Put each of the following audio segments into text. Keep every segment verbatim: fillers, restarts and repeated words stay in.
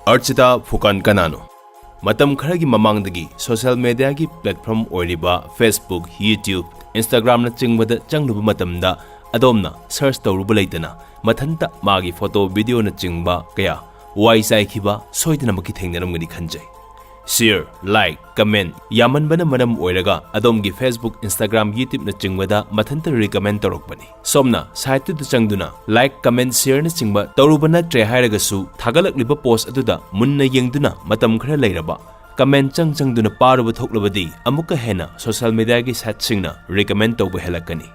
ꯑꯔꯆꯤꯇꯥ ꯐꯨꯀꯥꯟ ꯀꯅꯥꯅꯣ? ꯃꯇꯝ ꯈꯔꯒꯤ ꯃꯃꯥꯡꯗꯒꯤ social media ꯒꯤ platform ꯑꯣꯏꯔꯤꯕ Facebook, YouTube, Instagram ꯅꯆꯤꯡꯕꯗ ꯆꯪꯂꯨꯕ ꯃꯇꯝꯗ ꯑꯗꯣꯝꯅ search ꯇꯧꯔꯨꯕ ꯂꯩꯇꯅ ꯃꯊꯟꯇ ꯃꯥꯒꯤ photo, video ꯅꯆꯤꯡꯕ ꯀꯌꯥ ꯋꯥꯏ ꯆꯥꯏꯈꯤꯕ ꯁꯣꯏꯗꯅꯃꯛꯀꯤ ꯊꯦꯡꯅꯔꯝꯒꯅꯤ ꯈꯟꯖꯩ꯫ Share, like, comment ꯌꯥꯝꯃꯟꯕꯅ ꯃꯔꯝ ꯑꯣꯏꯔꯒ ꯑꯗꯣꯝꯒꯤ Facebook, Instagram, YouTube ꯅꯆꯤꯡꯕꯗ ꯃꯊꯟꯇ recommend ꯇꯧꯔꯛꯄꯅꯤ꯫ ꯁꯣꯝꯅ site ꯇꯨꯗ ꯆꯪꯗꯨꯅ like, comment, share ꯅꯆꯤꯡꯕ ꯇꯧꯔꯨꯕ ꯅꯠꯇ꯭ꯔꯦ ꯍꯥꯏꯔꯒꯁꯨ, ꯊꯥꯒꯠꯂꯛꯂꯤꯕ post ꯑꯗꯨꯗ ꯃꯨꯟꯅ ꯌꯦꯡꯗꯨꯅ ꯃꯇꯝ ꯈꯔ ꯂꯩꯔꯕ comment ꯆꯪ ꯆꯪꯗꯨꯅ ꯄꯥꯔꯨꯕ ꯊꯣꯛꯂꯕꯗꯤ ꯑꯃꯨꯛꯀ ꯍꯦꯟꯅ social media ꯒꯤ site ꯁꯤꯡꯅ recommend ꯇꯧꯕ ꯍꯦꯜꯂꯛꯀꯅꯤ꯫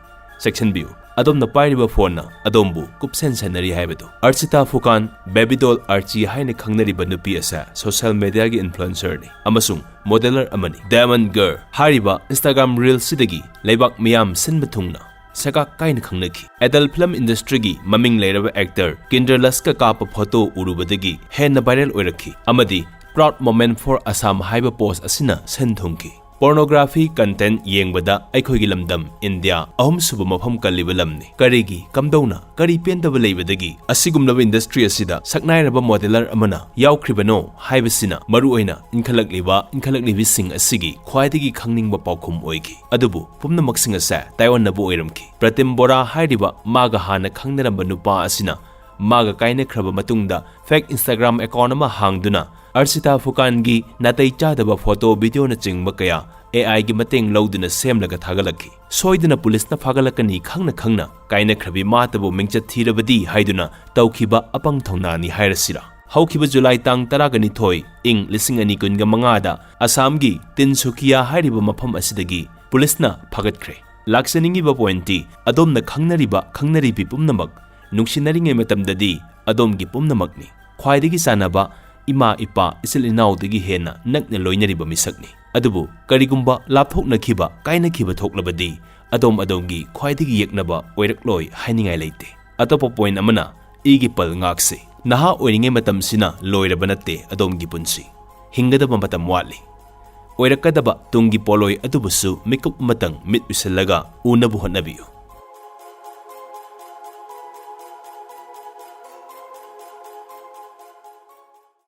ꯆꯦꯛꯁꯤꯟꯕꯤꯌꯨ, ꯑꯗꯣꯝꯅ ꯄꯥꯏꯔꯤꯕ phone ꯅ ꯑꯗꯣꯝꯕꯨ ꯀꯨꯞꯁꯦꯟ ꯁꯦꯟꯅꯔꯤ ꯍꯥꯏꯕꯗꯨ꯫ ꯑꯔꯆꯤꯇꯥ ꯐꯨꯀꯥꯟ, Baby Doll Archie ꯍꯥꯏꯅ ꯈꯪꯅꯔꯤꯕ ꯅꯨꯄꯤ ꯑꯁꯦ social media ꯒꯤ influencer ꯅꯤ ꯑꯃꯁꯨꯡ modeler ꯑꯃꯅꯤ꯫ Diamond Girl ꯍꯥꯏꯔꯤꯕ Instagram reel ꯁꯤꯗꯒꯤ ꯂꯩꯕꯥꯛ ꯃꯤꯌꯥꯝ ꯁꯤꯟꯕ ꯊꯨꯡꯅ ꯁꯛꯀꯥꯛ ꯀꯥꯏꯅ ꯈꯪꯅꯈꯤ꯫ Adult film industry ꯒꯤ ꯃꯃꯤꯡ ꯂꯩꯔꯕ actor ꯀꯤꯟꯗꯔꯂꯁꯀ ꯀꯥꯞꯄ photo ꯎꯔꯨꯕꯗꯒꯤ ꯍꯦꯟꯅ viral ꯑꯣꯏꯔꯛꯈꯤ ꯑꯃꯗꯤ Proud Moment for Assam ꯍꯥꯏꯕ post ꯑꯁꯤꯅ ꯁꯦꯟ ꯊꯨꯡꯈꯤ꯫ Pornography content ꯌꯦꯡꯕꯗ ꯑꯩꯈꯣꯏꯒꯤ ꯂꯝꯗꯝ ꯏꯟꯗꯤꯌꯥ ꯑꯍꯨꯝꯁꯨꯕ ꯃꯐꯝ ꯀꯜꯂꯤꯕ ꯂꯝꯅꯤ꯫ ꯀꯔꯤꯒꯤ, ꯀꯝꯗꯧꯅ, ꯀꯔꯤ ꯄꯦꯟꯗꯕ ꯂꯩꯕꯗꯒꯤ ꯑꯁꯤꯒꯨꯝꯂꯕ industry ꯑꯁꯤꯗ ꯁꯛꯅꯥꯏꯔꯕ modeler ꯑꯃꯅ ꯌꯥꯎꯈ꯭ꯔꯤꯕꯅꯣ ꯍꯥꯏꯕꯁꯤꯅ ꯃꯔꯨꯑꯣꯏꯅ ꯏꯟꯈꯠꯂꯛꯂꯤꯕ, ꯏꯟꯈꯠꯂꯛꯂꯤꯕꯤꯁꯤꯡ ꯑꯁꯤꯒꯤ ꯈ꯭ꯋꯥꯏꯗꯒꯤ ꯈꯪꯅꯤꯡꯕ ꯄꯥꯎꯈꯨꯝ ꯑꯣꯏꯈꯤ꯫ ꯑꯗꯨꯕꯨ ꯄꯨꯝꯅꯃꯛꯁꯤꯡ ꯑꯁꯦ ꯇꯥꯏꯑꯣꯟꯅꯕ ꯑꯣꯏꯔꯝꯈꯤ꯫ ꯄ꯭ꯔꯇꯤꯝ ꯕꯣꯔꯥ ꯍꯥꯏꯔꯤꯕ ꯃꯥꯒ ꯍꯥꯟꯅ ꯈꯪꯅꯔꯝꯕ ꯅꯨꯄꯥ ꯑꯁꯤꯅ ꯃꯥꯒ ꯀꯥꯏꯅꯈ꯭ꯔꯕ ꯃꯇꯨꯡꯗ fake Instagram account ꯑꯃ ꯍꯥꯡꯗꯨꯅ ꯑꯔꯆꯤꯇꯥ ꯐꯨꯀꯥꯟꯒꯤ ꯅꯥꯇꯩ ꯆꯥꯗꯕ photo, video ꯅꯆꯤꯡꯕ ꯀꯌꯥ AI ꯒꯤ ꯃꯇꯦꯡ ꯂꯧꯗꯨꯅ ꯁꯦꯝꯂꯒ ꯊꯥꯒꯠꯂꯛꯈꯤ꯫ ꯁꯣꯏꯗꯅ ꯄꯨꯂꯤꯁꯅ ꯐꯥꯒꯠꯂꯛꯀꯅꯤ ꯈꯪꯅ ꯈꯪꯅ ꯀꯥꯏꯅꯈ꯭ꯔꯕꯤ ꯃꯥꯇꯕꯨ ꯃꯤꯡꯆꯠ ꯊꯤꯔꯕꯗꯤ ꯍꯥꯏꯗꯨꯅ ꯇꯧꯈꯤꯕ ꯑꯄꯪ ꯊꯧꯅꯥꯅꯤ ꯍꯥꯏꯔꯁꯤꯔꯥ? ꯍꯧꯈꯤꯕ ꯖꯨꯂꯥꯏ ꯇꯥꯡ ꯇꯔꯥꯒ ꯅꯤꯊꯣꯏ, ꯏꯪ ꯂꯤꯁꯤꯡ ꯑꯅꯤ ꯀꯨꯟꯒ ꯃꯉꯥꯗ ꯑꯁꯥꯝꯒꯤ ꯇꯤꯟꯁꯨꯀꯤꯌꯥ ꯍꯥꯏꯔꯤꯕ ꯃꯐꯝ ꯑꯁꯤꯗꯒꯤ ꯄꯨꯂꯤꯁꯅ ꯐꯥꯒꯠꯈ꯭ꯔꯦ꯫ ꯂꯥꯛꯆꯅꯤꯡꯉꯤꯕ point ꯇꯤ, ꯑꯗꯣꯝꯅ ꯈꯪꯅꯔꯤꯕ ꯈꯪꯅꯔꯤꯕꯤ ꯄꯨꯝꯅꯃꯛ ꯅꯨꯡꯁꯤꯅꯔꯤꯉꯩ ꯃꯇꯝꯗꯗꯤ ꯑꯗꯣꯝꯒꯤ ꯄꯨꯝꯅꯃꯛꯅꯤ꯫ ꯈ꯭ꯋꯥꯏꯗꯒꯤ ꯆꯥꯟꯅꯕ ꯏꯃꯥ ꯏꯄꯥ ꯏꯆꯤꯜ ꯏꯅꯥꯎꯗꯒꯤ ꯍꯦꯟꯅ ꯅꯛꯅ ꯂꯣꯏꯅꯔꯤꯕ ꯃꯤꯁꯛꯅꯤ꯫ ꯑꯗꯨꯕꯨ ꯀꯔꯤꯒꯨꯝꯕ ꯂꯥꯞꯊꯣꯛꯅꯈꯤꯕ, ꯀꯥꯏꯅꯈꯤꯕ ꯊꯣꯛꯂꯕꯗꯤ ꯑꯗꯣꯝ ꯑꯗꯣꯝꯒꯤ ꯈ꯭ꯋꯥꯏꯗꯒꯤ ꯌꯦꯛꯅꯕ ꯑꯣꯏꯔꯛꯂꯣꯏ ꯍꯥꯏꯅꯤꯡꯉꯥꯏ ꯂꯩꯇꯦ꯫ ꯑꯇꯣꯞꯄ point ꯑꯃꯅ, ꯏꯒꯤ ꯄꯜ ꯉꯥꯛꯁꯤ꯫ ꯅꯍꯥ ꯑꯣꯏꯔꯤꯉꯩ ꯃꯇꯝꯁꯤꯅ ꯂꯣꯏꯔꯕ ꯅꯠꯇꯦ ꯑꯗꯣꯝꯒꯤ ꯄꯨꯟꯁꯤ꯫ ꯍꯤꯡꯒꯗꯕ ꯃꯇꯝ ꯋꯥꯠꯂꯤ꯫ ꯑꯣꯏꯔꯛꯀꯗꯕ ꯇꯨꯡꯒꯤ ꯄꯣꯠꯂꯣꯏ ꯑꯗꯨꯕꯨꯁꯨ ꯃꯤꯀꯨꯞ ꯑꯃꯇꯪ ꯃꯤꯠ ꯎꯏꯁꯤꯜꯂꯒ ꯎꯅꯕ ꯍꯣꯠꯅꯕꯤꯌꯨ꯫